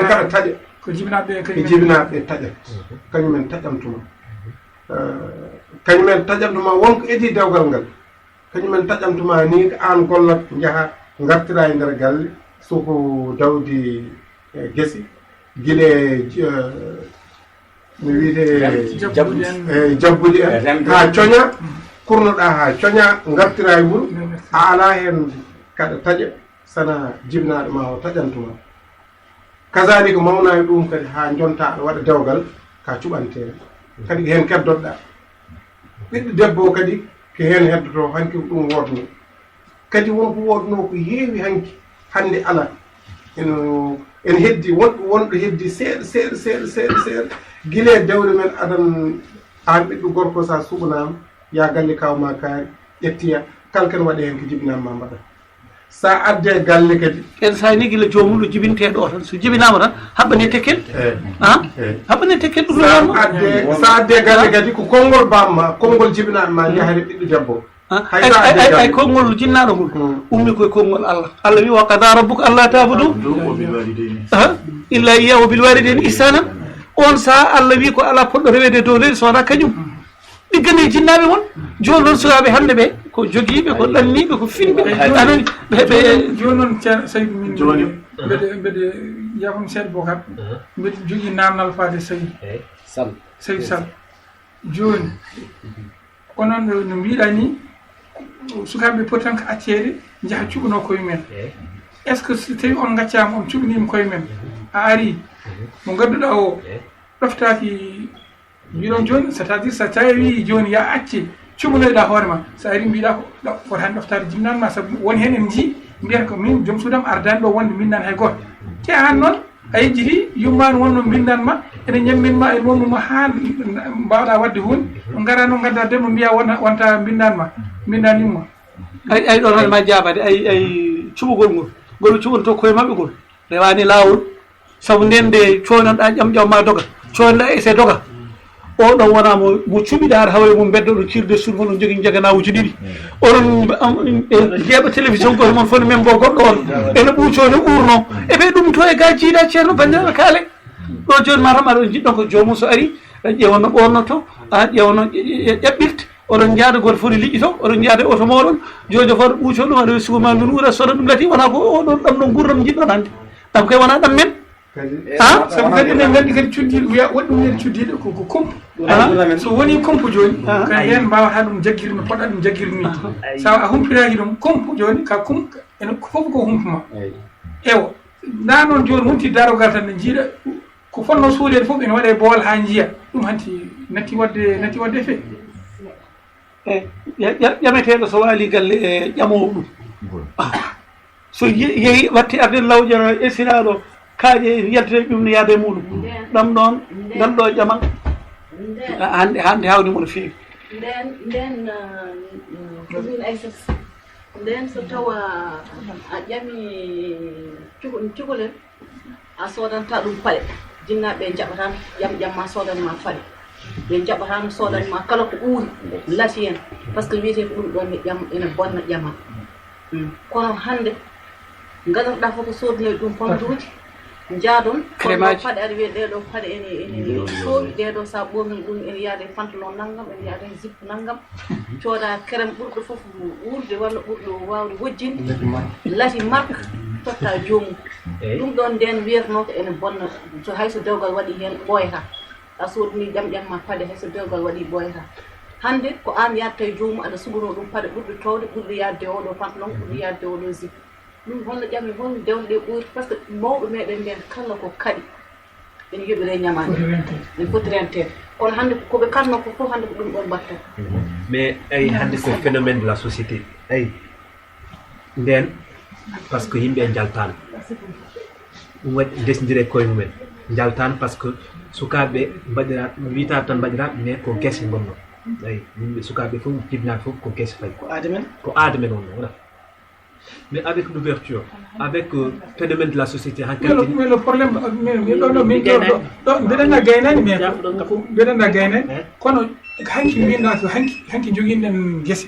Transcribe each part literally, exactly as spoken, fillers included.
Kaɗa taƴa. Ko jibinaaɓe ɓe, ko kañumen jibinaaɓe ɓe taƴat. Kañumen taƴantuma. Eh, kañumen taƴantuma wonko edi dewgal ngal. Kañumen taƴantuma ni ko aan gollat, njaha, ngartira e nder galle, soko dawdi, eh, gese, gila, eh, no wiyetee, jabbuɗi en, eh, jabbuɗi en, eh, remde, haa coña, kurnoɗaa haa coña, ngartira e mum, a alaa heen kaɗa taƴa, sana jibinaaɗo ma o taƴantuma. Kazaalika, mawnaa e ɗum kadi, haa njontaa aɗa waɗa dewgal, ka cuɓanteeri. Kadi ko heen keddoɗaa. Ɓiɗɗo debbo o kadi, ko heen heddoto, hanki ko ɗum woodnoo. Kadi won ko woodnoo ko heewi hanki, hannde alaa. Eno, en heddi, won, wonɗo heddi seeɗa, seeɗa, seeɗa, seeɗa, seeɗa. Gila e dewle men adan, aan ɓiɗɗo gorko, so a suɓanaama, yaa galle kaaw ma kaari, ƴettiya, kala ken waɗa heen ko jibinaama ma mbaɗa. So a addii galle kadi. En so a ni gila joomum ɗo jibintee ɗo tan. So jibinaama tan, haɓɓane tekkel. Eh. Ah? Eh. Haɓɓane tekkel ɗum. So a addii, so a addii galle kadi ko konngol baam ma, konngol jibinaaɗo ma, yahre ɓiɗɗo debbo. Ah? Hay so a addii galle. Ay, ay, ay, konngol jinnaaɗo ngol. Hmm. Ummi koye konngol Allah. Allah wi, "Wa qada rabbuka alla ta'budu, ah, illa iyyahu wa bil walidayni ihsanan." On saha Allah wi ko alaa poɗɗo reweede dow leydi so wonaa kañum. Ɗiggane e jinnaaɓe mon. Jooni noon, sukaaɓe hannde ɓe, ko jogiiɓe, ko ɗanniiɓe, ko finɓe. Amen, ɓe, ɓe. Jooni, jooni noon, Ceerno Saydu, min jooni. Mbeɗe, mbeɗe yaafam seeɗa, Bokar. Aha. Mbeɗe jogii naamnal faade Saydu. Eey, Sall. Saydu Sall. Jooni, onon no, no mbiɗa ni, sukaaɓe poti tan ko acceede, njaha cuɓanoo koye men. Eey. Est-ce que so tawi on ngaccaama, on cuɓaniima koye men, a ari, mo ngadduɗaa o, eey, ɗoftaaki Mbiɗon jooni, c'est-à-dire, so tawi a wii jooni, ya acce, cuɓanoyɗaa hoore ma, so ari mbiɗa ko ɗo, fotaani ɗoftaade jibinaaɗo ma, sabu won heen en njii, mbiyata ko min, joom suudam ardaani ɗo wonde min nan hay gooto. Te aan noon, a yejjiti, yummaani wonno mbindan ma, ene ñammin ma, ene wonno ma haa mbaawɗaa waɗde huunde, ngara noon ngaddaa debbo mbiya wona, wonta mbindan ma, mbindan yumma. Ay, ay, ɗo tan ma jaabaade, ay, ay, cuɓugol ngol, ngol ɓe cuɓanto koye maɓɓe ngol. Rewaani laawol, sabu nden nde coynoɗaa ƴam ƴam ma doga, coynoɗaa ese doga. O ɗon wonaa mo, mo cuɓiɗaa aɗa hawri e mum mbedda ɗo cirde suudu mon, on jogii jaganawuuji ɗiɗi. Oɗon, am, e, jeeɓa télévision gooto mon fof ne membo goɗɗo on. Ene ɓuuco, ene uurno. E ɓe ɗum to e ga jiida ceerno banndiraaɓe kaale. Ɗo jooni ma tan aɗa jiɗɗon ko joomum so ari, ƴeewa no ɓoornoto, a ƴeewa no ƴe-, ƴe-, ƴe-, ƴaɓɓirta. Oɗon njaada gooto fof ne liƴƴito, oɗon njaada e oto mooɗon, joojo fof aɗa ɓuuco ɗum, aɗa sugo ma ndun uura, so ɗum lati, wonaa ko oɗon ɗam ɗon gurdam jiɗɗon hannde. Ɗam kay wonaa ɗam men. Kadi. Ah? Sabu kadi eɗen nganndi kadi cuddiiɗo, wiya, waɗi ɗum wiyata cuddiiɗo ko, ko kumpa. Ah? So woni kumpa jooni, ah, kadi heen mbaawata ɗum jaggirde no poɗɗa ɗum jaggirde ni. Ah. Sabu a humpitaaki ɗum, kumpa jooni, ka kumpa, ene fof ko humpa ma. Eey. Ewa, ndaa noon jooni wonti darogal tan ne njiiɗa, ko fotnoo suuleede fof ene waɗa e boowal haa njiya. Ɗum hanti natti waɗde, natti waɗde effet. E, ƴa-, ƴa-, ƴameteeɗo so waali galle e ƴamoowo ɗum. Ah. So ye-, yehi watti arde lawƴa esiraaɗo kaaƴe yaltita ɗum ne yaada e muɗum. Nden. Ɗam ɗoon, nden, ngal ɗo ƴamal. Nden. A-, hannde, hannde hawni mo no feewi. Nden, nden, uh, uh, ko min Aysata. Nden so tawa a ƴami cuko-, cukalel, a soodanta ɗum paɗe. Jinnaaɓe ɓe njaɓataano ƴam ƴam ma soodan ma paɗe. Ɓe njaɓataano soodan ma kala ko uuri, lati en. Par ce que wiyetee ko ɗum ɗoon ne ƴam, ene bonna ƴamal. Mm. Kono hannde, ngadanɗaa fof ko soodanoy ɗum pomduuji. Njaadon, kono crème aji. Paɗe aɗa wiya ɗee ɗoo paɗe ene, ene, ene soowi, ɗee ɗoo so a ɓorni ɗum ene yaada e pantalon nanngam, ene yaada e jupe nanngam. Cooda kerem ɓurɗo fof wuurde walla ɓurɗo waawde wojjinde. Lati marque, totta joomum. Eey. Ɗum ɗoon ndeen wiyatnoo ko ene bonna, so hay so dewgal waɗii heen ɓooyataa. A soodanii ƴam ƴam ma paɗe, hay so dewgal waɗii ɓooyataa. Hannde ko aan yahata e joomum aɗa suɓanoo ɗum paɗe ɓurɗe toowde, ɓurɗe yaadde e oo ɗoo pantalon, ɓurɗe yaadde e oo ɗoo jupe. Ɗum holno ƴami, holno dewle ɗee ɓoyti, par ce que mawɓe meɗen ɓen kala ko kaɗi, ene yoɓi reñamaade. Foti renteede. Ene foti renteede. Kono hannde ko ɓe kaɗnoo ko fof, hannde ko ɗum ɗoon mbaɗten. Mais ay hannde ko phénomène de la société. Ay, ndeen, par ce que yimɓe njaltaano. Ɗum waɗi ndesndire koye mumen. Njaltaano par ce que sukaaɓe mbaɗira, wiyata tan mbaɗira, mais ko gese ngonnoo. Ay, yimɓe sukaaɓe fof, jibinaaɓe fof ko gese fayi. Ko aada men? Ko aada men wonnoo, wona? Mais avec l'ouverture, avec, euh, phénomène de la société, en mais le, mais le problème, euh, mais, mais ɗo, ɗo, min ɗo, ɗo, ɗo, mbeɗa na gaynaani, mais ko, mbeɗa na gaynaani, eh? Kono hanki min na, so hanki, hanki joginɗen gese.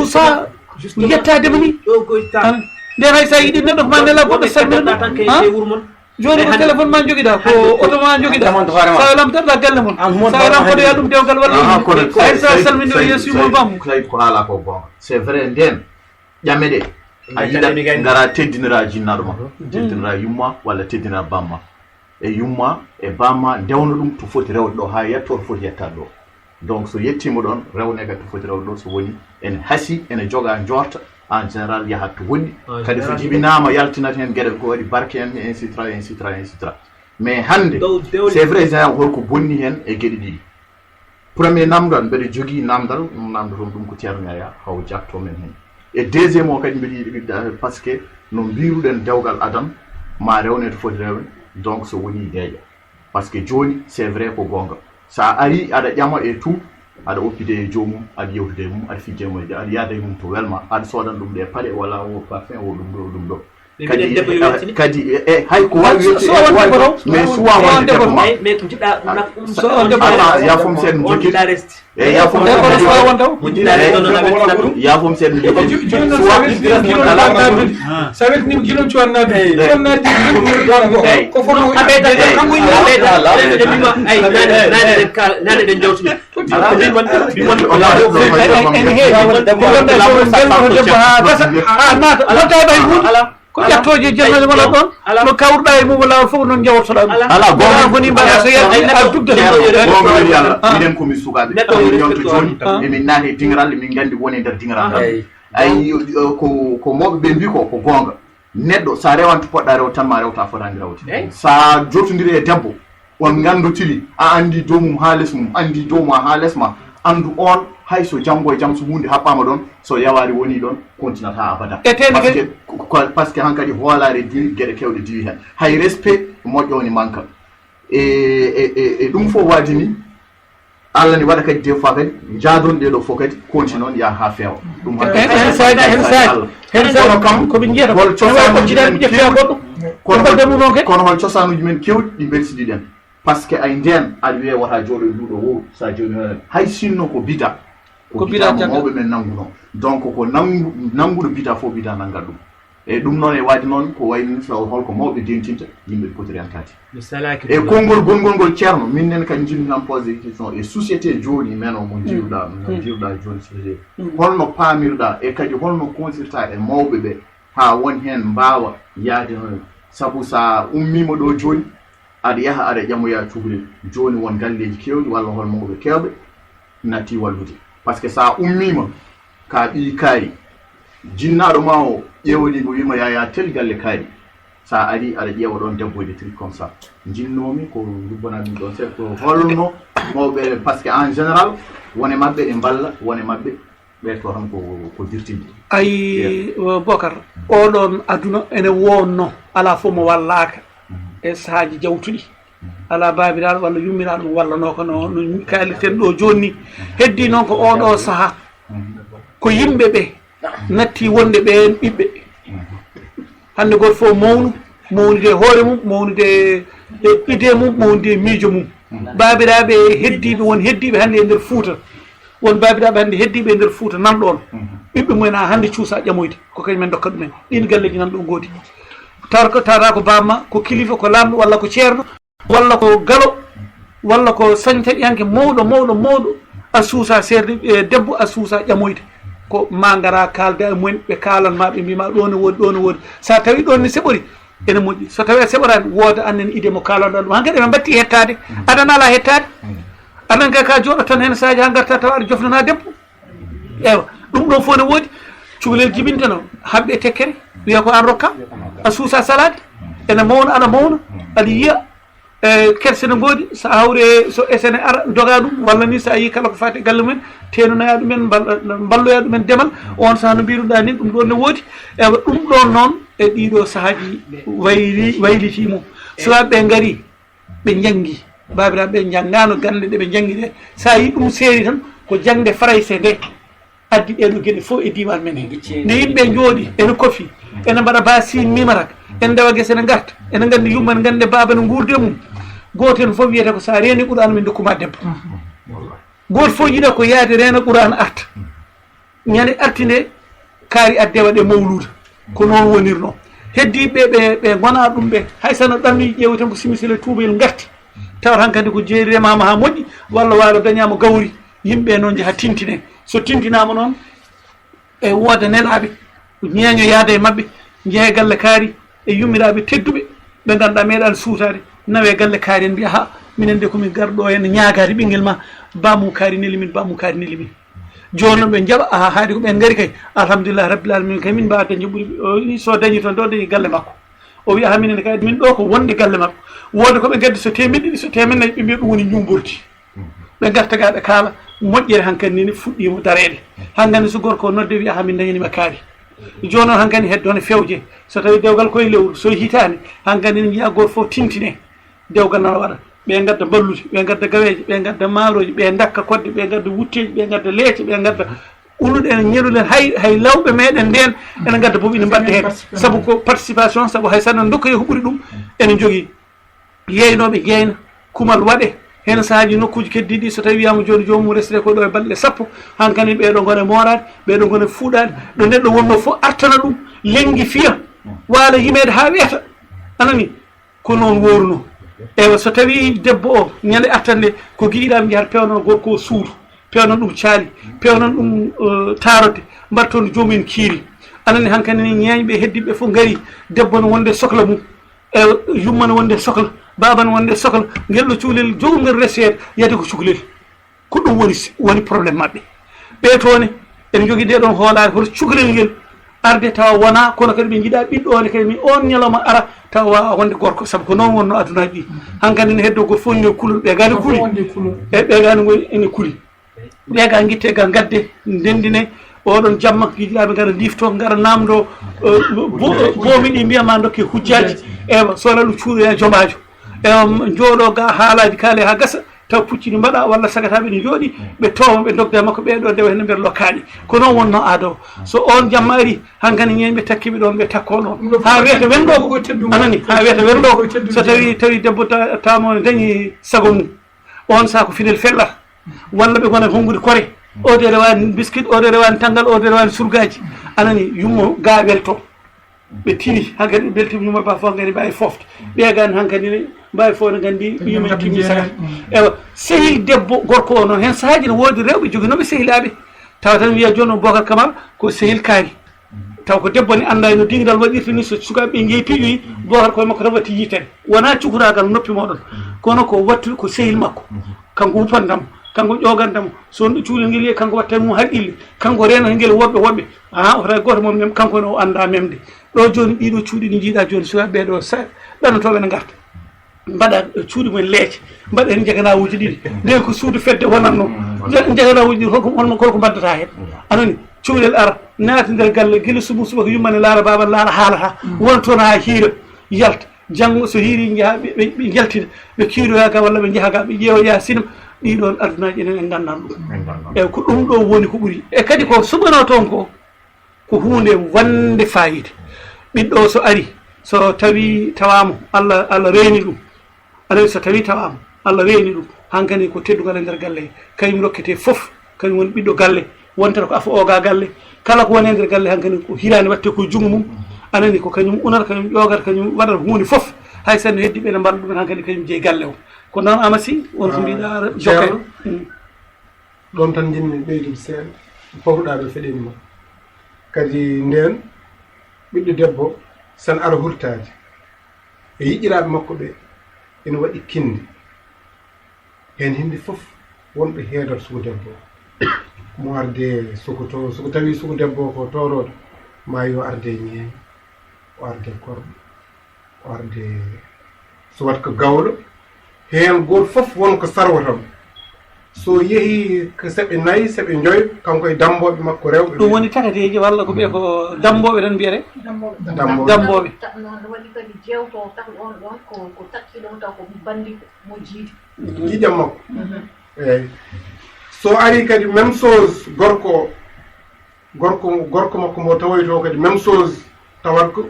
suusa yettaade ma ni. Nden hay so a yiɗi neɗɗo ko ma nela goɗɗo salmina ɗum. Jooni ko téléphone ma jogiɗa, ko oto ma jogiɗa. Sa lamtar la galle mon. Sa lamtar ya ɗum dewgal walla. Ay sa salmini o yeesu mo bam. Ko haala ko gonga. C'est vrai, nden ƴame ɗe a yiɗat ngara teddinira jinnaɗo ma, teddinira yumma walla teddinira bamma. E yumma e bamma ndewna ɗum to foti rewde ɗo ha yetto to foti yettade ɗo. Donc so yettima ɗon, rewneke to foti rewde ɗo, so woni ene hasi, ene joga jorta, en général yahat to woɗɗi. Kadi so jibinama yaltinat hen gueɗe ko waɗi barke en, et cetera, et cetera, et cetera. Mais hande, c'est vrai, général, holko bonni hen e gueɗe ɗiɗi? Premier namdal, mbeɗa jogii namdal, ɗum namdal toon, ɗum ko Ceerno Yaya, haw jatto men heen. E deuxième o kadi mbeɗa yiɗi, par ce que no mbiruɗen dewgal adan, ma rewne to foti rewne, donc so woni deeƴa. Par ce que jooni, c'est vrai ko goonga. So a ari aɗa ƴama e tout, aɗa oppide e joomum, aɗa yewtude e mum, aɗa fijja e mum, aɗa yaada e mum to welma, aɗa soodan ɗum ɗe paɗe, walla o parfum, o ɗum ɗo, o ɗum ɗo. Kadi kadi e hay ko wawi wiyete e wawi mais suwa wonde debbo ma. Mais ko jiɗɗa nak um so on debbo ala ya fom sen joggi e ya fom sen joggi ya fom sen joggi suwa. Sa wet nim gilon cuwan naade cuwan naade ko fono abeda abeda ay nane nane den kal nane den jawtu. Ko ƴettooje jannooje wona ɗoon, ko ƴettooje jannooje wona ɗoon, no kawruɗaa e mum laawol fof noon njawtoɗaa ɗum. Alaa goonga. Woni mbaɗa so yalti a dugda heen. Goonga woni Yalla, minen ko min sukaaɓe. Min yonto jooni, emin naati e diŋral, min nganndi woni e nder diŋral ngal. Ay, ko, ko mawɓe ɓe mbii ko, ko goonga. Neɗɗo, so a rewan to poɗɗa rewde tan, ma rewta a fotaani rewde. So a jotondiri e debbo, on nganndotiri, a anndi dow mum haa les mum, anndi dow ma haa les ma, anndu oon, hay so janngo e jam, so huunde haɓɓaama ɗoon, so yawaari wonii ɗoon, continat haa abada. Parce que, parce que hankadi hoolaare diwi, geɗe keewɗe diwi heen. Hay respect moƴƴo woni manque. E, e, e, e ɗum fof waadi ni, Allah ne waɗa kadi des fois kadi njaadon ɗee ɗoo fof kadi konti noon yaha haa feewa. Ɗum hannde heen saaji, heen saaji, heen saaji kono kam ko ɓe njiyata hol cosaanuji men keewɗi goɗɗo kono hol cosaanuji men keewɗi ɗi mbelsiɗi ɗen. Parce que ay ndeen aɗa wiyee wota jooɗo e nduɗo wowru sa jooni hoore hay sinno ko bida ko bida mo mawɓe men nanngunoo. Donc ko nanngu nannguɗo bida fof bida nanngat ɗum. E ɗum noon e waadi noon ko wayni so holko mawɓe dentinta yimɓe ɓe poti rentaade. E konngol gonngol ngol ceerno min nen kadi njiɗmi nan posé question e société jooni men o mo njiruɗa no njiruɗa jooni société holno paamirɗa e kadi holno konsirta e mawɓe ɓe haa won heen mbaawa yaade noon sabu so a ummiima ɗo jooni aɗa yaha aɗa ƴamoya cukalel jooni won galleeji keewɗi walla hol mawɓe keewɓe natti wallude. Parce que so a ummiima ka ɓii kaari jinnaaɗo ma o ƴeewani mo wiima yaya tel galle kaari so a ari aɗa ƴeewa ɗoon debbo de truc comme ça jinnoomi ko rubbana ɗum ɗoon seeɗa ko holno mawɓe par ce que en général wone maɓɓe ɗe mballa wone maɓɓe ɓe to tan ko ko dirtinde. Ayi Bokar oɗon aduna ene wonno ala fof mo wallaka e sahaaji jawtuɗi. Alaa baabiraaɗo walla yummiraaɗo mo wallanooka no no kaalirten ɗo jooni ni. Heddii noon ko oo ɗoo sahaa ko yimɓe ɓe natti wonde ɓeen ɓiɓɓe. Hannde gooto fof mawnu, mawnude e hoore mum, mawnude e idée mum, mawnude e miijo mum. Baabiraaɓe heddiiɓe won heddiiɓe hannde e nder Fuuta. Won baabiraaɓe hannde heddiiɓe e nder Fuuta nan ɗoon. Ɓiɓɓe mumen haa hannde cuusaa ƴamoyde ko kañum en ndokkat ɗumen. Ɗiin galleeji nan ɗo ngoodi. Tawata ko tawata ko baamma, ko kilifa, ko laamɗo walla ko ceerno. Walla ko galo walla ko sañtaƴiyanke mawɗo mawɗo mawɗo a suusa seerde e debbo a suusa ƴamoyde ko ma ngara kaalda e mumen ɓe kaalan ma ɓe mbima ɗo ne woodi ɗo ne woodi sa tawi ɗon ne seɓori ene moƴƴi so tawi a seɓorani wooda annen ide mo kaalanɗa ɗum hankadi eɓe mbatti hettade aɗan ala hettade aɗan kay ka jooɗo tan hen saaji ha garta tawa aɗa jofnana debbo. Eywa ɗum ɗon fof ne woodi cukalel jibinteno haɓɓe tekkere wiya ko an rokka a suusa salade ene mawna aɗa mawna aɗa yiya e kerse ne ngoodi so hawre so esene ara doga ɗum walla ni so a yi kala ko fati e galle mumen tenunaya ɗumen mballoya ɗumen demal on saha no mbiruɗa ni ɗum ɗon ne woodi eywa ɗum ɗon noon e ɗiɗo sahaji wayli wayliti mum sukaɓe ɓe gaari ɓe njanngi, baabiraaɓe ɓe njanngaano gannde ɗe ɓe njanngi ɗe, so a yii ɗum seeri tan ko jaŋde farayse nde addi ɗee ɗoo geɗe fof e diiwaan men hee. Nde yimɓe njooɗi ene kofi, Ene mbaɗa ba sin mimaraka. En ndewa gese ne ngarta. Ene nganndi yumma, ene nganndi baaba no nguurdi e mum. Gooto heen fof wiyata ko so a reeni Qur'aana min ndokkuma debbo. Gooto fof yiɗa ko yaade reena Qur'aana arta. Ñande artinde kaari adde waɗe mawluuda. Ko noon wonirnoo. Heddiiɓe ɓe, ɓe ngonaa ɗum ɓe. Hay so no ɗammi ƴeewi tan ko simisila tuubayel ngarti. Tawata hankadi ko jeeri remaama haa moƴƴi, walla waalo dañaama gawri. Yimɓe noon njaha tintine. So tintinaama noon, e wooda nelaaɓe, ñeeño yaada e maɓɓe, njehe galle kaari e yummiraaɓe tedduɓe, ɓe ngannduɗaa meeɗaani suutaade, nawe galle kaari en mbiya, "Ha, minen de ko min garɗo en ñaagaade ɓinngel ma, bamum kaari neli min, bamum kaari neli min." Jooni noon ɓe njaɓa, "Aha, haade ko ɓeen ngari kay, alhamdulillah rabbil alamin kay, min mbaawa dañde ɓuri, o, so dañi toon ɗo, dañi galle makko." O wiya, "Ha, minen kay, min ɗo ko wonde galle makko." Wooda ko ɓe ngaddi so teemeɗɗe ɗiɗi, so teemeɗɗe nayi, ɓe mbiya ɗum woni njuumbordi. Ɓe ngarta ga ɓe kaala moƴƴere hankadi ni fuɗɗiima dareede. Hankadi so gorko o nodde wiya, "Ha, min dañanima kaari." Jooni noon hankadi heddo ne fewje. So tawi dewgal koye lewru, so hitaande, hankadi ne njiya gooto fof tintine. Dewgal nana waɗa. Ɓe ngadda mballude, ɓe ngadda gaweeje, ɓe ngadda maarooji, ɓe ndakka kodde, ɓe ngadda wutteeji, ɓe ngadda leece, ɓe ngadda uluɗen, ñeluɗen, hay, hay lawɓe meɗen nden ene ngadda boom ina mbaɗda heen. Sabu ko participation, sabu hay so enen ndokka ko ɓuri ɗum, ene njogii yeeynooɓe jeeyna, kumal waɗe. Heen sahaaji nokkuuji keddiiɗi, so tawi wiyaama jooni joomum resete ko ɗo e balɗe sappo, hankadi ɓeeɗo ngona mooraade, ɓeeɗo ngona fuuɗaade, ɗo neɗɗo wonnoo fof artana ɗum, lenngi fiya, waala yimeede haa weeta. Anani, ko noon woorunoo. Eywa, so tawi debbo o, ñande artande, ko giɗiɗaaɓe njahata peewna gorko o suudu, peewna ɗum caali, peewna ɗum, eh, taarodde, mbaɗa toon joomum en kiiri. Anani hankadi ni ñeeñɓe heddiiɓe fof ngari, debbo no wonde sokla mum. E yumma no wonde sokla, baaba no wonde sokla, ngel ɗo cukalel jogungel reseede, yahde ko cukalel. Ko ɗum woni, woni problème maɓɓe. Ɓe toon ne, ene njogii nde ɗoon hoolaare, hoto cukalel ngel arde tawa wonaa, kono kadi ɓe njiɗa ɓiɗɗo o ne kadi mi oon ñalawma ara, tawa waawaa wonde gorko, sabu ko noon wonnoo adunaaji ɗi. Hankadi ne heddo gooto fof ne kulol, ɓe gaa ne kuli. E ɓe gaa ne ngoni ene kuli. Ɓe ga ngitte ga ngadde, ndendine, oɗon jamma, giɗiraaɓe ngara ndifto, ngara namdo, eh, bo-, boomi ɗi mbiya ma dokke hujjaaji. Ewa, so wona ɗum cuuɗoya jomaajo. Ewa, jooɗo ga haalaaji kaale haa gasa, taw pucci ɗi mbaɗa walla sagataɓe ɗi njooɗi, ɓe tooma, ɓe ndogda e makko, ɓe ɗo ndewa heen nder lokkaaɗi. Ko noon wonnoo aado. So on jamma ari, hankadi ñeeñɓe takkiɓe ɗoon, ɓe takko ɗoon. Haa weeta wenɗo ko, anani, haa weeta wenɗo ko, so tawi, tawi debbo ta-, tawama ne dañi sago mum. On saha ko fidel fellata. Walla ɓe ngona honngude kore. O de rewani biscuit, o de rewani tanngal, o de rewani surgaaji. Anani, yummo ga welto. Ɓe tini, hankadi ɓe beltima yumma ba fof ngari mbawi fofde. Ɓe gani hankadi ne mbawi fof ne nganndi yumma timmi sagat. Ewa, sehil debbo gorko o noon, heen sahaaji ne woodi rewɓe joginooɓe sehilaaɓe. Tawa tan wiya jooni o Bocar Camara ko sehil kaari. Taw ko debbo ne annda no dingiral waɗirta ni, so sukaaɓe ɓe njehi piiƴoyi, gooto koye makko tan watti yitere. Wonaa cukuraagal noppi mooɗon, kono ko wattu ko sehil makko. Kanko wuppanta mo, kanko ƴooganta mo. So wonɗo cuulel ngel yiye, kanko watta mum haqqille, kanko reenata ngel woɓɓe woɓɓe. Aa, o tawi gooto mo mem, kanko ne o annda memde. Ɗo jooni ɗiɗo cuuɗi ɗi njiiɗa jooni, sukaaɓe ɓee ɗo sa-, ɗannotooɓe ne ngarta. Mbaɗa cuuɗi mumen leece, mbaɗa heen njaganawuuji ɗiɗi. Nden ko suudu fedde wonatno. Nja-, njaganawuuji ɗi, holko, holko, holko mbaddata heen? Anani, cukalel ara, naati nder galle, gila subu subaka yumma ne laara, baaba ne laara, haalata. Wona toon haa hiira, yalta. Janngo so hiiri, njaha, ɓe, ɓe, ɓe njaltina, ɓe kiiroya ga walla ɓe njaha ga, ɓe ƴeewoya sinema. Ɗii ɗoon adunaaji enen en nganndan ɗum. Eyi, ko ɗum ɗo woni ko ɓuri. E kadi ko suɓanoo toon ko, ko huunde wonde faayiida. Ɓiɗɗo o so ari, so tawi tawaama, Allah, Allah reeni ɗum. Aɗa so tawi tawaama, Allah reeni ɗum. Hankadi ko teddungal e nder galle he. Kañum rokkete fof, kañum woni ɓiɗɗo galle. Wontata ko afo oga galle. Kala ko woni e nder galle hankadi ko hiraani waɗte ko junngo mum. Anani ko kañum unata, kañum ƴoogata, kañum waɗata huunde fof. Hay so no heddi ɓe ne mbaɗa ɗum hankadi kañum jeyi galle o. Ko noon Amasi, on ko mbiɗa ara jokkere. Ɗoon tan njiɗmi ɓeydude seeɗa, powruɗaa ɗo feɗeni ma. Kadi ndeen, ɓiɗɗo debbo, so ene ara hurtaade e yiɗiraaɓe makko ɓe, ene waɗi kinde. Heen hinde fof, wonɓe heedata suku debbo o. Mo arde suku to, suku tawi suku debbo o ko toorooɗo, ma yo arde ñeeño, o arde korɗo. Warde suwat ko gawlo, heen gooto fof won ko sarwata mo. So yehi ko seɓe nayi, seɓe njoyo, kanko e dammbooɓe makko rewɓe. Ɗum woni takateeji walla ko ɓe ko dammbooɓe tan mbiyete? Dammbooɓe. Dammbooɓe. Noon waɗi kadi jeewto tawi on ɗoon ko, ko takkiɗo taw ko banndi mo jiidi. Ƴiiƴam makko. Mhm. Eeyi. So ari kadi même chose gorko o. Gorko, gorko makko mo tawoyto kadi même chose. Tawat ko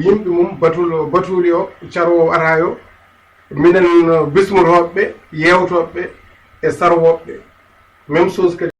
yimɓe mum batuuli o caroowo araayo, minen bismotooɓe ɓe, yeewtooɓe ɓe e sarwooɓe ɓe. Même chose kadi.